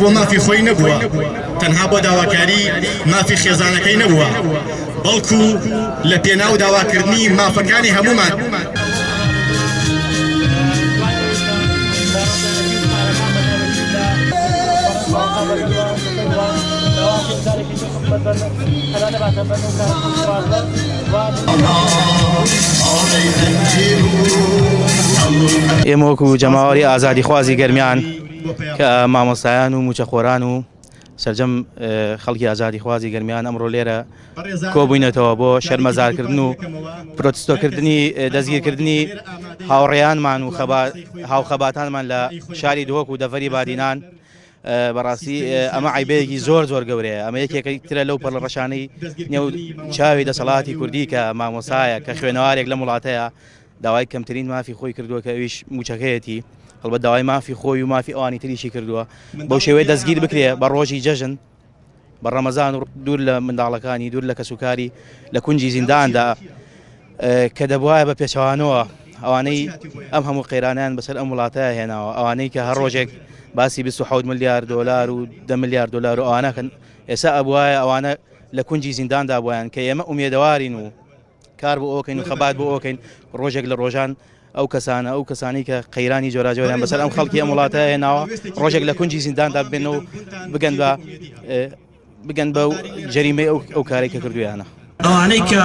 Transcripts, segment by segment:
بۆ مافی خۆی نەبووە، تەنها بۆ داواکاری مافی خێزانەکەی نەبووە، بەڵکو لە پێناو داواکردنی مافەکانی هەموومان. ئێمە وەکو جەماوەری ئازادیخوازی گەرمیان کە مامۆستایان و موچەخۆران و سەرجەم خەڵکی ئازادیخوازی گەرمیان ئەمڕۆ لێرە کۆبووینەتەوە بۆ شەرمەزارکردن و پرۆتستۆکردنی دەستگیرکردنی هاوڕێیانمان و هاوخەباتانمان لە شاری دهۆک و دەڤەری بادینان. بەڕاستی ئەمە عیبەیەکی زۆر زۆر گەورەیە ئەمە یەکێکە ترە لەو پەڵە ڕەشانەی نێو چاوی دەسەڵاتی کوردی کە مامۆسایە کە خوێنەوارێک لەم وڵاتەیە داوای کەمترین مافی خۆی کردووە کە ئەویش مووچەکەیەتی، هەڵبەت داوای مافی خۆی و مافی ئەوانی تریشی کردووە، بەو شێوەیە دەستگیر بکرێ بە ڕۆژی جەژن، بە ڕەمەزان و دوور لە منداڵەکانی، دوور لە کەسوکاری لە کونجی زینداندا کە دەبوایە بە پێچەوانەوە ئەوانەی ئەم هەموو قەیرانیان بەسەر ئەم وڵاتە هێناوە، ئەوانەی کە هەر ڕۆژێک باسی 27 ملیار دۆلار و 10 ملیار دۆلار و ئەوانەکەن، ئێستا ئەبوایە ئەوانە لە کونجی زینداندا بوایان کە ئێمە ئومێدەوارین و کار بۆ ئەوکەین و خەبات بۆ ئەوکەین ڕۆژێک لە ڕۆژان ئەو کەسانە ئەو کەسانی کە قەیرانی جۆراجۆریان بەسەر ئەم خەڵکی ئەم وڵاتە هێناوە ڕۆژێک لە کونجی زینداندا ببێن و بگەن بە بگەن بە جەریمەی ئەو ئەو کارێک کە کردویانە. ئەوانەی کە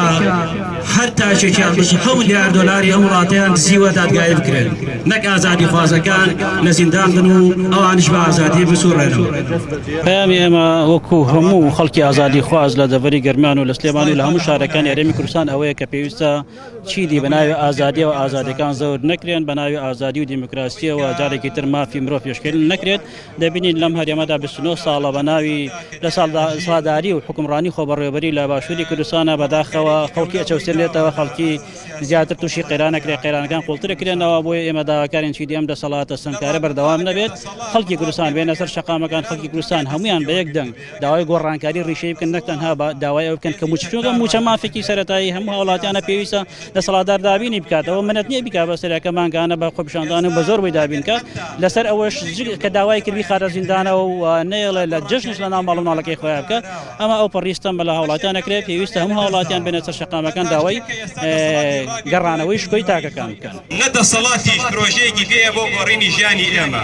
هەر تاکێکیان 27 ملیار دۆلاری ئەم وڵاتەیان دزیوە دادگایی بکرێن نەک ئازادیخوازەکان لە زیندان بن و ئەوانیش بە ئازادی بسوڕێنەوە. پەیامی ئێمە وەکو هەموو خەڵکی ئازادیخواز لە دەڤەری گەرمیان و لە سلێمانی و لە هەموو شارەکانی هەرێمی کوردستان ئەوەیە کە پێویستە چیدی بە ناوی ئازادیەوە ئازادیەکان زەوت نەکرێن، بە ناوی ئازادی و دیموکراسیەوە جارێکی تر مافی مرۆڤ پێشکێل نەکرێت. دەبینین لەم هەرێمەدا 29 ساڵە بە ناوی دەسەڵاتداری و حوکمڕانی خۆبەڕێوەبەری لە باشووری کوردستانە، بەداخەوە خەڵکی ئەچەوسێنرێتەوە، خەڵکی زیاتر تووشی قەیران ئەکرێت، قەیرانەکان قوڵتر ئەکرێنەوە، بۆیە ئێمە داواکارین چیدی ئەم دەسەڵاتە ستەمکارە بەردەوام نەبێت، خەڵکی کوردستان بێنە سەر شەقامەکان، خەڵکی کوردستان هەموویان بە یەک دەنگ داوای گۆڕانکاری ڕیشەیی بکەن، نەک تەنها داوای ئەوە بکەن کە مووچە، چونکە مووچە مافێکی سەرەتایی هەموو هاوڵاتیانە، پێویستە دەسەڵاتدار دابینی بکات، ئەوە منەت نییە بیکات بە سەریا کە مانگانە بە خۆپیشاندان و بە زۆر بۆی دابین کات، لەسەر ئەوەش کە داوای کرد بیخاتە زیندانەوە و نەیەڵێ لە جەژنیش لەناو ماڵ و مناڵەکەی خۆیان بکات. ئەمە ئەو پەڕی ستەم بە لە هاوڵاتیان ئەکرێت، پێویستە هەموو هاوڵاتیان بێنە سەر شەقامەکان داوای گەڕانەوەی شکۆی تاکەکان بکەن. نە دەسەڵاتیش پرۆژەیەکی پێیە بۆ گۆڕینی ژیانی ئێمە.